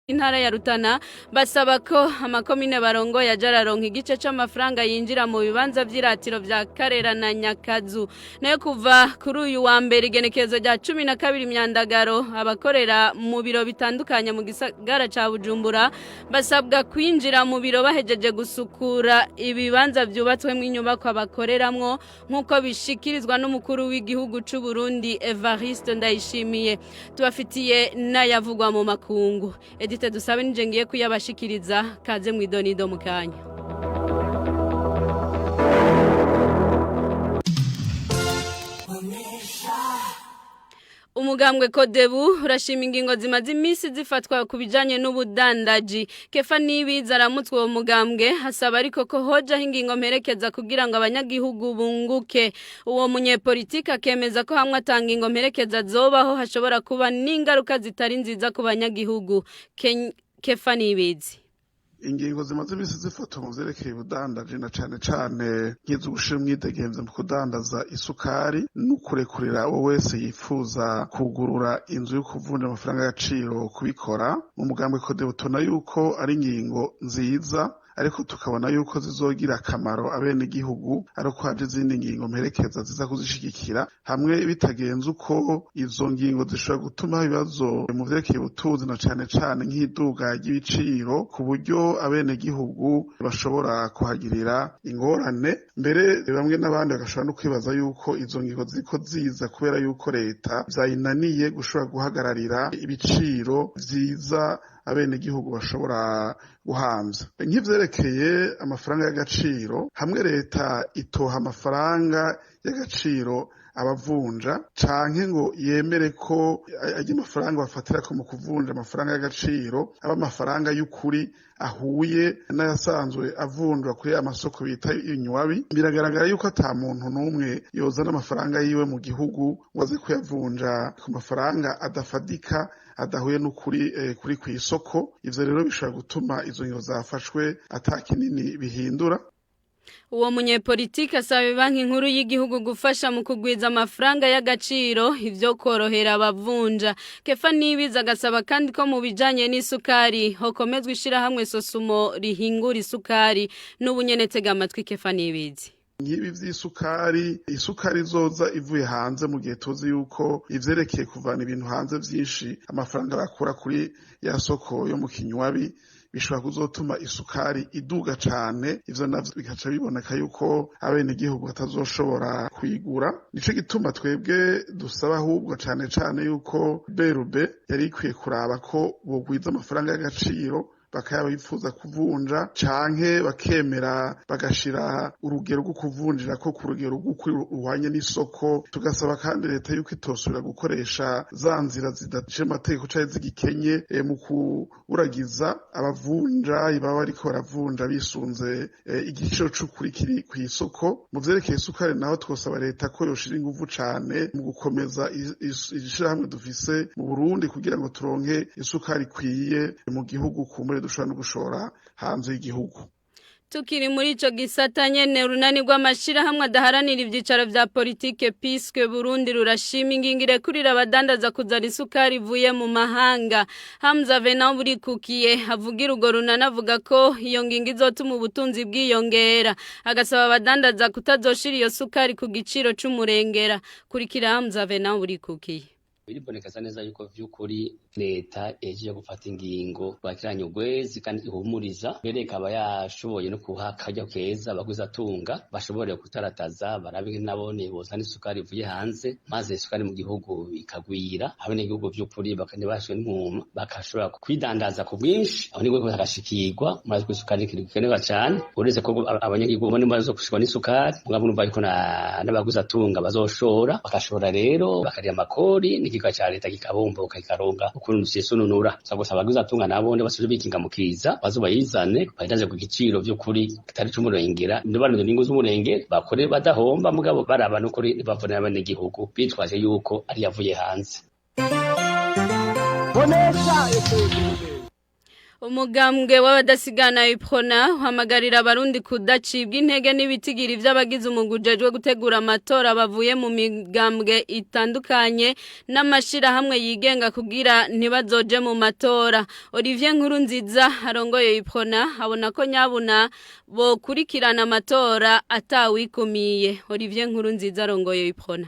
Intara ya Rutana basaba ko amakomine barongoye aja araronka igice c'amafaranga yinjira mu bibanza vy'iratiro vya Karera na Nyakazu. Nayo kuva kuri uyu wa mbere, igenekerezo rya 12 Myandagaro, abakorera mu biro bitandukanye mu gisagara ca Bujumbura basabwa kwinjira mu biro bahejeje gusukura ibibanza vyubatswemwo inyubakwa bakoreramwo, nk'uko bishikirizwa n'umukuru w'igihugu c'u Burundi, Evariste Ndayishimiye. Tubafitiye n'ayavugwa mu makungu. Edite Dusabe nije ngiye kuyabashikiriza. Kaze mw'idonido mu kanya. Umugambwe Kodebu urashima ingingo zimaze iminsi zifatwa ku bijanye n'ubudandaji. Kefa Nibiza aramutswe uwo mugambwe, hasaba ariko ko hojaho ingingo mperekeza kugira ngo abanyagihugu bunguke. Uwo munyepolitike akemeza ko hamwe atanga ingingo mperekeza zobaho, hashobora kuba n'ingaruka zitari nziza ku banyagihugu. Kefa Nibizi. Ingingo zimaze iminsi zifatwa mu vyerekeye ubudandaji, na cane cane nk'izo gushira umwidegemvye mu kudandaza isukari no kurekurira uwo wese yifuza kugurura inzu yo kuvunja amafaranga y'agaciro kubikora, mu mugambwe Kodebu tubona yuko ari ingingo nziza, ariko tukabona yuko zizogira akamaro abenegihugu ari uko haje izindi ngingo mperekeza ziza kuzishigikira. Hamwe bitagenze uko, izo ngingo zishobora gutuma ibibazo mu vyerekeye ubutunzi, na cane cane nk'iduga ry'ibiciro, ku buryo abenegihugu bashobora kuhagirira ingorane. Mbere bamwe n'abandi bagashobora no kwibaza yuko izo ngingo ziriko ziza kubera yuko leta vyayinaniye gushobora guhagararira ibiciro vyiza abenegihugu bashobora guhamvya, nk'ivyerekeye amafaranga y'agaciro. Hamwe leta itoha amafaranga y'agaciro abavunja, canke ngo yemere ko ajya amafaranga bafatirako mu kuvunja amafaranga y'agaciro aba amafaranga y'ukuri ahuye n'ayasanzwe avunjwa kuri amasoko bita inywabi, biragaragara yuko ata muntu n'umwe yozana amafaranga yiwe mu gihugu ngo aze kuyavunja ku mafaranga adafadika, adahuye n'ukuri kuri kw'isoko. Ivyo rero bishobora gutuma izo ngingo zafashwe ata kinini bihindura. Uwo munyepolitike asaba Banki Nkuru y'igihugu gufasha mu kugwiza amafaranga y'agaciro, ivyo korohera abavunja. Kefa Nibiza agasaba kandi ko mu bijanye n'isukari hokomezwa ishirahamwe Sosumo rihingura isukari. N'ubu nyene tega amatwi Kefa Nibizi. Nk'ibi vy'isukari, isukari izoza ivuye hanze, mu gihe tuzi yuko ivyerekeye kuvana ibintu hanze vyinshi amafaranga bakura kuri ya soko yo mu kinywabi, bishobora kuzotuma isukari iduga cane. Ivyo navyo bigaca biboneka yuko abenegihugu batazoshobora kuyigura. Nico gituma twebwe dusaba ahubwo cane cane yuko BRB yari ikwiye kuraba ko bogwiza amafaranga y'agaciro bakayaba bifuza kuvunja, canke bakemera bagashira urugero rwo kuvunjira ko ku rugero rw'ukuri ruhwanye n'isoko. Tugasaba kandi leta yuko itosubira gukoresha za nzira zidaciye amategeko canke zigikenye mu kuburagiza abavunja baba bariko baravunja bisunze igiciro c'ukuri kiri kw'isoko. Mu vyerekeye isukari naho, twosaba leta ko yoshira inguvu cane mu gukomeza ishirahamwe dufise mu Burundi, kugira ngo turonke isukari ikwiye mu gihugu, kumbure dushobora no gushora hanze y'igihugu. Tukiri muri ico gisata nyene, urunani rw'amashirahamwe adaharanira ivyicaro vya politike, Piske Burundi, rurashima ingingo irekurira abadandaza kuzana isukari ivuye mu mahanga. Hamza Venant Burikukiye avugira urwo runani avuga ko iyo ngingo izotuma ubutunzi bwiyongera, agasaba abadandaza kutazoshira iyo sukari ku giciro c'umurengera. Kurikira Hamza Venant Burikukiye. Biribonekeza neza yuko vy'ukuri leta yahejeje gufata ingingo bakiranye urwezi kandi ihumuriza, mbere ikaba yashoboye no kuha akaryo keza abagwizatunga bashobore kutarataza, barabe nabo bozana isukari ivuye hanze, maze isukari mu gihugu ikagwira, abenegihugu vy'ukuri ntibashwe n'inkuma, bakashobora kwidandaza ku bwinshi, aho nibwo bagashikirwa. Murazi ko isukari ikintu gikenerwa cane, uretse ko abanyagihugu bo nibo bazogushikwa n'isukari, mugabo urumva yuko n'abagwizatunga bazoshora, bagashora rero bakariha amakori, n'ikigega ca leta kikabomboka, kikaronka ukuntu cisununura. Gusa abagwizatunga nabo basubire bikinga mu kiza, bazobayizane bayidandaze ku giciro vy'ukuri kitari c'umurengera, ntibarondere inyungu z'umurengera, bakore badahomba, mugabo baraba n'ukuri ntibavunire abenegihugu bitwaje yuko ari yavuye hanze. Bonesha FM. Umugambwe w'abadasigana Iprona uhamagarira abarundi kudacibwa intege n'ibitigiri vy'abagize umugwi ujejwe gutegura amatora bavuye mu migambwe itandukanye n'amashirahamwe yigenga kugira ntibazoje mu matora. Olivier Nkurunziza arongoye Iprona abona ko nyabuna bokurikirana amatora atawikumiye. Olivier Nkurunziza arongoye Iprona.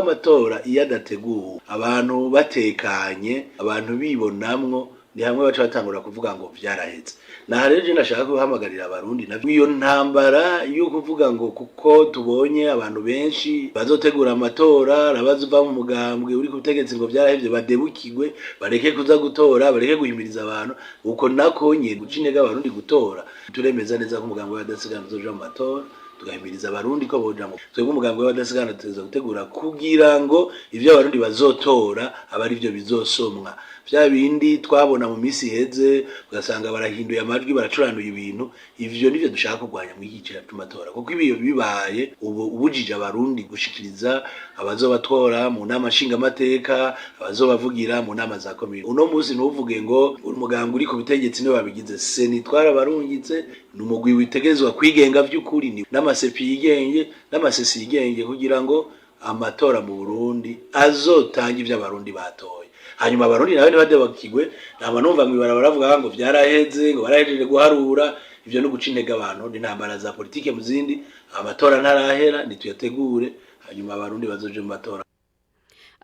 Amatora iyo adateguwe, abantu batekanye, abantu bibonamwo, ni hamwe baca batangura kuvuga ngo vyaraheze. Naha rero je nashaka guhamagarira abarundi navyo iyo ntambara yo kuvuga ngo kuko tubonye abantu benshi bazotegura amatora abazova mu mugambwe uri ku butegetsi ngo vyarahevye, badebukirwe, bareke kuza gutora, bareke guhimiriza abantu. Uko nako nye guca intege abarundi gutora. Turemeza neza ko umugambwe w'abadasigana uzoja mu matora, tugahimiriza abarundi ko boja mu twebwe umugambwe w'abadasigana tuza gutegura kugira ngo ivyo abarundi bazotora aba ari vyo bizosomwa. Vya bindi twabona mu misi iheze, ugasanga barahinduye amajwi, baracuranduye ibintu, ivyo nivyo dushaka kurwanya mu iki c'amatora, kuko ibiyo bibaye ubu ubujije abarundi gushikiriza abazobatora mu nama nshingamateka, abazobavugira mu nama za komine. Uno munsi ntuvuge ngo umugambwe uri ku butegetsi niwe wabigize. Seni twarabarungitse, ni umugwi witegerezwa kwigenga vy'ukuri, ni n'amasepi yigenge n'amasesi yigenge, kugira ngo amatora mu Burundi azotange ivyo abarundi batoye. Hanyuma abarundi nawe ntibadebakirwe. Ntama numva mw'ibarabara bavuga ngo vyaraheze, ngo barahejeje guharura. Ivyo no guca intege abantu, ni intambara za politike mu zindi. Amatora ntarahera, nituyategure, hanyuma abarundi bazoje mu matora.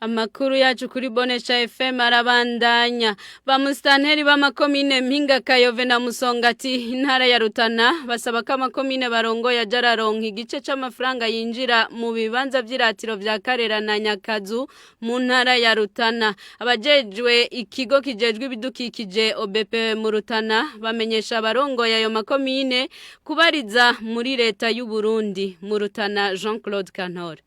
Amakuru yacu kuri Bonesha FM arabandanya. Ba mustanteri b'amakomine Mpinga Kayove na Musongati, intara ya Rutana, basaba ko amakomine barongoye aja araronka igice c'amafaranga yinjira mu bibanza vy'iratiro vya Karera na Nyakazu mu ntara ya Rutana. Abajejwe ikigo kijejwe ibidukikije OBP mu Rutana bamenyesha abarongoye ayo makomine kubariza muri leta y'u Burundi. Mu Rutana, Jean Claude Kantore.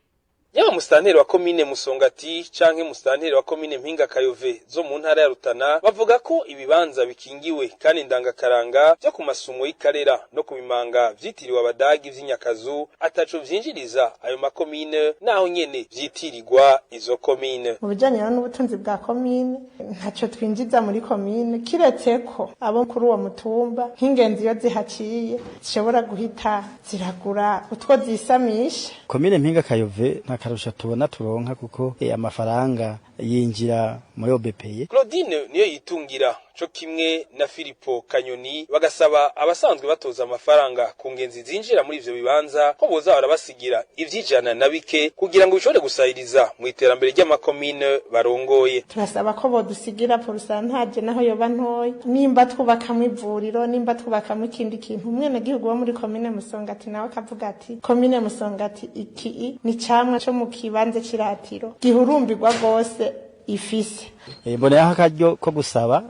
Yaba musitanteri wa komine Musongati canke musitanteri wa komine Mpinga Kayove zo mu ntara ya Rutana bavuga ko ibibanza bikingiwe kandi ndangakaranga vyo ku masumo y'ikarera no ku bimanga vyitiriwe abadagi vy'inyakazu ataco vyinjiriza ayo makomine, naho nyene vyitirirwa izo komine. Mu bijanye n'ubutunzi bwa komine, ntacyo twinjiza muri komine, kiretse ko abo kuri uwo mutumba nk'ingenzi iyo zihaciye zishobora guhita ziragura utwo zisamisha. Komine Mpinga Kayove nta karusha tubona turonka, kuko amafaranga yinjira muri OBPE. Claudine niyo yitungira co kimwe na Filipo Kanyoni bagasaba abasanzwe batoza amafaranga ku ngenzi zinjira muri ivyo bibanza ko boza barabasigira ivyijana na bike kugira ngo bishobore gusahiriza mu iterambere ry'amakomine barongoye. Turasaba ko bodusigira pourcentage naho yoba ntoya, nimba twubakamwo ivuriro, nimba twubakamwo ikindi kintu, umwenegihugu wo muri komine Musongati nawe akavuga ati komine Musongati iki ni camwa co mu kibanza c'iratiro gihurumbirwa rwose ifise. Mboneyeho akaryo ko gusaba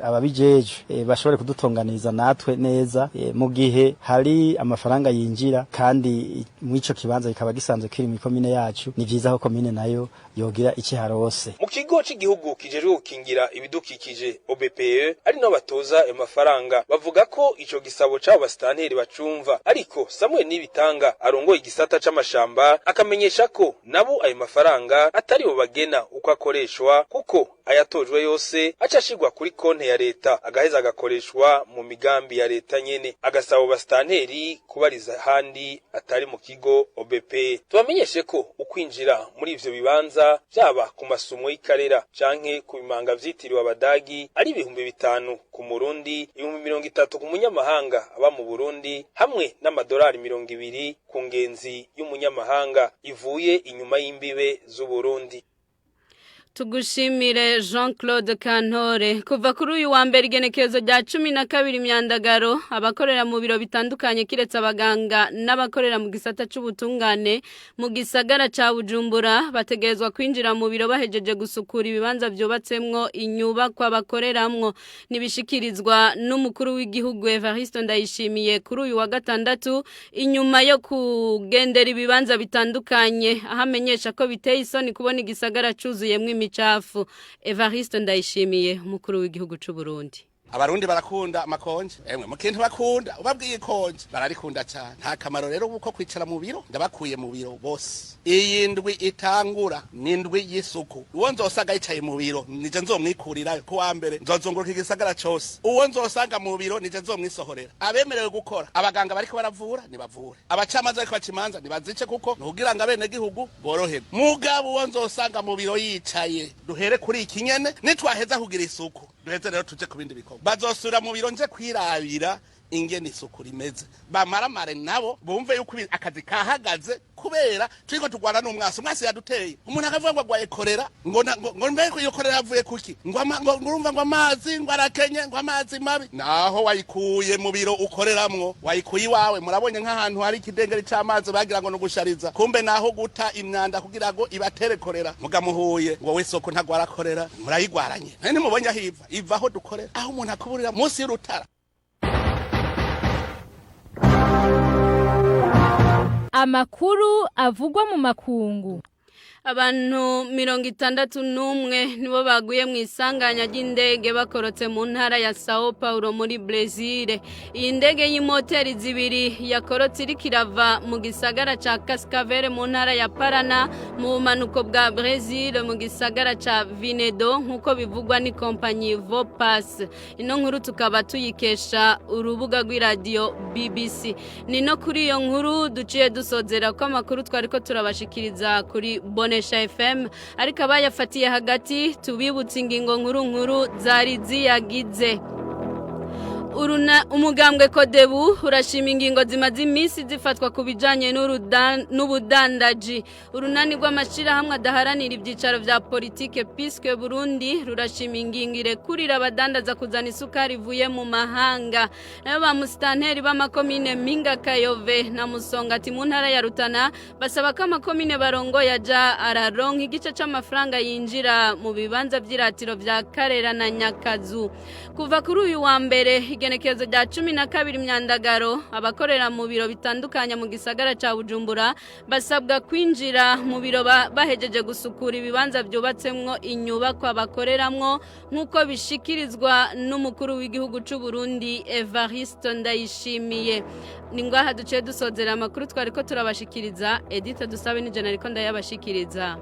ababijejwe bashobore kudutunganiriza natwe neza mu gihe hari amafaranga yinjira kandi mw'ico kibanza kikaba gisanzwe kiri mu komine yacu, ni vyiza ko komine nayo yogira ikiharose. Mu kigo c'igihugu kijejwe gukingira ibidukikije OBPE, ari naho batoza ayo mafaranga, bavuga ko ico gisabo c'abo basitanteri bacumva, ariko Samuel Nibitanga arongoye igisata c'amashamba akamenyesha ko nabo ayo mafaranga atari bo bagena uko akoreshwa, kuko ayatojwe yose aca ashirwa kuri konte ya leta, agaheza agakoreshwa mu migambi ya leta nyene. Agasaba basitanteri kubariza ahandi atari mu kigo OBP. Tubamenyeshe ko ukwinjira muri ivyo bibanza, vyaba ku masumo y'ikarera canke ku bimanga vyitiriwe abadagi, ari 5000 ku murundi, 30,000 ku munyamahanga aba mu Burundi, hamwe n'amadolari 20 ku ngenzi y'umunyamahanga ivuye inyuma y'imbibe z'Uburundi. Tugushimire Jean Claude Kantore. Kuva kuri uyu wa mbere igenekerezo rya 12 imyandagaro, abakorera mu biro bitandukanye kiretse abaganga n'abakorera mu gisata c'ubutungane mu gisagara ca Bujumbura bategerezwa kwinjira mu biro bahejeje gusukura ibibanza vyubatsemwo inyubakwa bakoreramwo. Nibishikirizwa n'umukuru w'igihugu Evariste Ndayishimiye kuri uyu wa gatandatu inyuma yo kugendera ibibanza bitandukanye, aho amenyesha ko biteye isoni kubona igisagara cuzuyemwo imicafu. Evariste Ndayishimiye, umukuru w'igihugu c'u Burundi. Abarundi barakunda amakonje, emwe mu kintu bakunda ubabwiye ikonje bararikunda cyane. Nta kamaro rero uko kwicara mu biro, ndabakuye mu biro bose. Iyi ndwi itangura ni indwi y'isuku. Uwo nzosanga yicaye mu biro nije nzomwikurirayo. Kuwa mbere nzozunguruka igisagara cose, uwo nzosanga mu biro nije nzomwisohorera. Abemerewe gukora, abaganga bariko baravura nibavure, abacamanza bariko baca imanza nibazice, kuko nukugira ngo abenegihugu boroherwe. Mugabo uwo nzosanga mu biro yicaye, duhere kuri iki nyene, nitwaheza kugira isuku duheze rero tuje ku bindi bikorwa. Bazosubira mu biro nje kwirabira ingene isuku rimeze, bamaramare nabo bumve yuko akazi kahagaze kubera turiko turwana n'umwasi. Umwasi yaduteye, umuntu akavuga ngo agwaye korera, ngo ngo mbe iyo korera yavuye kuki, ngo urumva ngo amazi ngo arakenye, ngo amazi mabi. Naho wayikuye mu biro ukoreramwo, wayikuye iwawe. Murabonye nk'ahantu hari ikidengeri c'amazi bagira ngo nugushariza, kumbe naho guta imyanda kugira ngo ibatere korera. Mugamuhuye ngo we soko ntagwara korera, murayigwaranye. None ntimubonye aho iva? Iva aho dukorera, aho umuntu akuburira munsi y'urutara. Amakuru avugwa mu makungu. Abantu 61 nibo baguye mu isanganya ry'indege bakorotse mu ntara ya Sao Paulo muri Brezil. Iyi ndege y'imoteri zibiri yakorotse iriko irava mu gisagara ca Cascavel mu ntara ya Parana mu bumanuko bwa Brezil mu gisagara ca Vinedo, nk'uko bivugwa ni kompanyi Vopas. Ino nkuru tukaba tuyikesha urubuga rw'iradiyo BBC. Ni no kuri iyo nkuru duciye dusozera ko amakuru twariko turabashikiriza kuri Bonesha FM, ariko abayafatiye hagati tubibutse ingingo nkuru nkuru zari ziyagize. Umugambwe Kodebu urashima ingingo zimaze iminsi zifatwa ku bijanye n'ubudandaji. Urunani rw'amashirahamwe adaharanira ibyicaro vya politike Piske Burundi rurashima ingingo irekurira abadandaza kuzana isukari ivuye mu mahanga. Nayo ba musitanteri b'amakomine Mpinga Kayove na Musongati mu ntara ya Rutana basaba ko amakomine barongoye aja araronka igice c'amafaranga yinjira mu bibanza vy'iratiro vya Karera na Nyakazu. Kuva kuri uyu wa mbere igenekerezo rya 12 Myandagaro, abakorera mu biro bitandukanye mu gisagara ca Bujumbura basabwa kwinjira mu biro bahejeje gusukura ibibanza byubatsemwo inyubakwa bakoreramwo, nk'uko bishikirizwa n'umukuru w'igihugu c'u Burundi Evariste Ndayishimiye. Ni ngaha duciye dusozera amakuru twariko turabashikiriza. Edith Dusabe ni je nariko ndayabashikiriza.